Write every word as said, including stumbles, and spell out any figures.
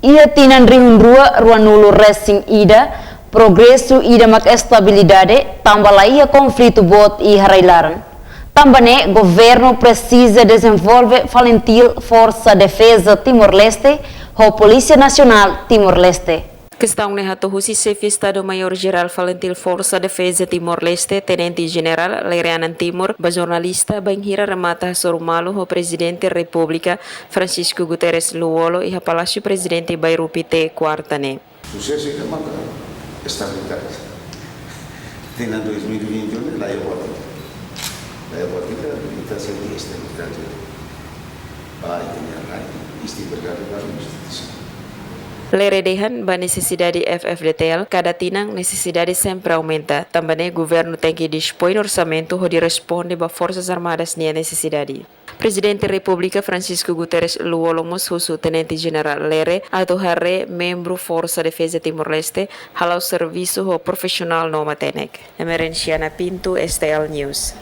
Iha tinan rihun rua ruanulu resin ida, progresu ida mak estabilidade, tanba laiha konflitu boot iha rai-laran. Tanba ne'e, governu presiza dezenvolve FALINTIL, Forsa Defeza Timor-Leste, ho Polísia Nasionál Timor-Leste. Kestaun ne'e hato'o husi Xefe Estadu Maiór Jerál FALINTIL, Forsa Defeza Timor-Leste, Tenente Jenerál Lere Anan Timur, ba jornalista bainhira remata hasoru malu ho Prezidente Repúblika, Francisco Guterres Lú-Olo, iha Palásiu Prezidente Bairru Pité, kuarta ne'e. Susesu ida maka estabilidade. Tinan dois mil e vinte e um ne'e laiha buat ida. Laiha buat ida, ita sente estabilidade. Ba ita-nia rai, istiqrar ba instituisaun. Lere dehan ba nesesidade F-FDTL, kada tinan nesesidade sempre aumenta. Tanba ne'e governu tenke dispõe orsamentu hodi responde ba Forsas Armadas nia nesesidade. Prezidente Repúblika Francisco Guterres Lú-Olo mós husu Tenente Jenerál Lere atu haree membru Forsa Defeza Timor-Leste hala'o servisu ho profisionál no matenek. Emerenciana Pinto, S T L News.